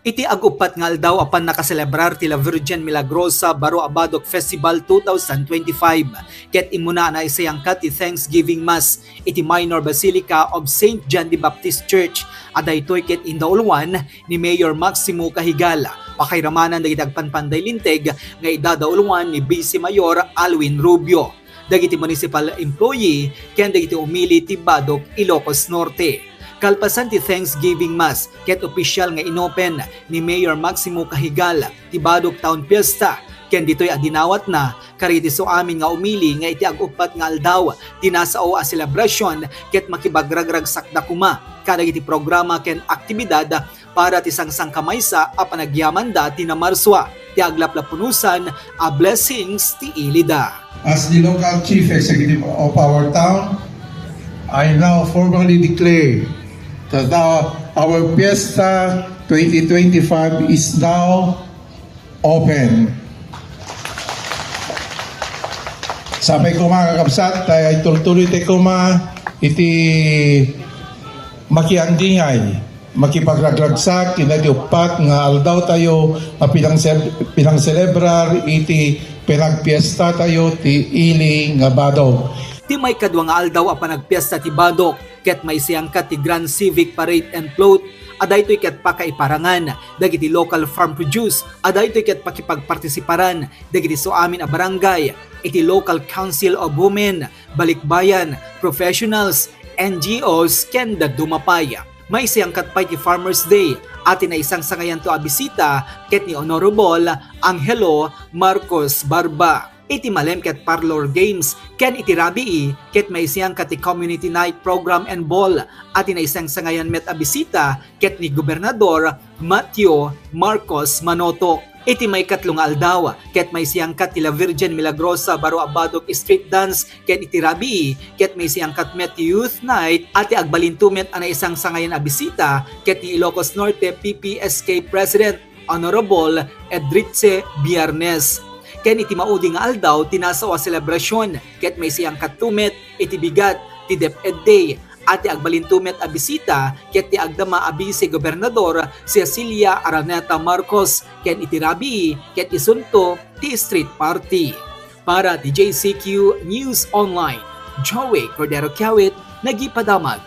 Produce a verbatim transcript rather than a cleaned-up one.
Iti ag-uppat nga aldaw a pannakaselebrar ti La Virgen Milagrosa Baro a Badoc Festival two thousand twenty-five, ket immuna a naisayangkat ti Thanksgiving Mass iti Minor Basilica of Saint John the Baptist Church, a daytoy ket indauluan ni Mayor Maximo Cajigal, pakairamanan dagiti agpanpanday linteg nga idadauluan ni Vice Mayor Alwin Rubio, dagiti municipal employee ken dagiti umili ti Badoc, Ilocos Norte. Kalpasan ti Thanksgiving Mass ket opisyal nga inopen ni Mayor Maximo Cajigal ti Badoc Town Fiesta, ken ditoy a dinawatna kadagiti suamin nga umili nga iti ag-uppat nga aldaw ti nasao a selebrasyon ket makibagragragsakda koma kadagiti programa ken aktibidad para ti sangsangkamaysa a panagyamanda ti Namarsua, ti aglaplapunusan a blessings ti ilida. As the local chief executive of our town, I now formally declare that our, our Fiesta twenty twenty-five is now open. Sapay koma, kakabsat, tay tultuloy tay koma iti makiangdingay, makipagragragsak ken dagiti uppat nga aldaw tayo a pinangse-, pinangselebrar iti panagpiesta tayo ti ili nga Badoc. Ti maikadua nga aldaw a panagpiesta ti Badoc ket maisayangkat ti Grand Civic Parade and Float, a daytoy ket pakaiparangan dagiti local farm produce, a daytoy ket pakipagpartisiparan dagiti suamin a barangay, iti Local Council of Women, balikbayan, professionals, N G Os, ken dadduma pay. Maisayangkat pay ti Farmers Day a ti naisangsangayanto a bisita ket ni Honorable Angelo Marcos Barba. Iti malem ket parlor games ken iti rabii ket maisayangkat ti Community Night Program and Ball a ti naisangsangayan met a bisita ket ni Gobernador Mateo Marcos Manotoc. Iti maikatlo nga aldaw, ket maisayangkat ti La Virgen Milagrosa Baro a Badoc Street Dance, ket iti rabii, ket maisayangkat met ti Youth Night a ti agbalinto met a naisangsangayan a bisita ket ni Ilocos Norte P P S K President Honorable Edrice Biernes. Ken iti maudi nga aldaw ti nasao a selebrasyon, ket maisayangkatto met iti bigat ti DepEd Day, a ti agbalinto met a bisita ket ti agdama a Vice Gobernador Cecilia Araneta Marcos, ken iti rabii ket isunto ti street party. Para ti J C Q News Online, Joey Cordero Kiawit, nagipadamag.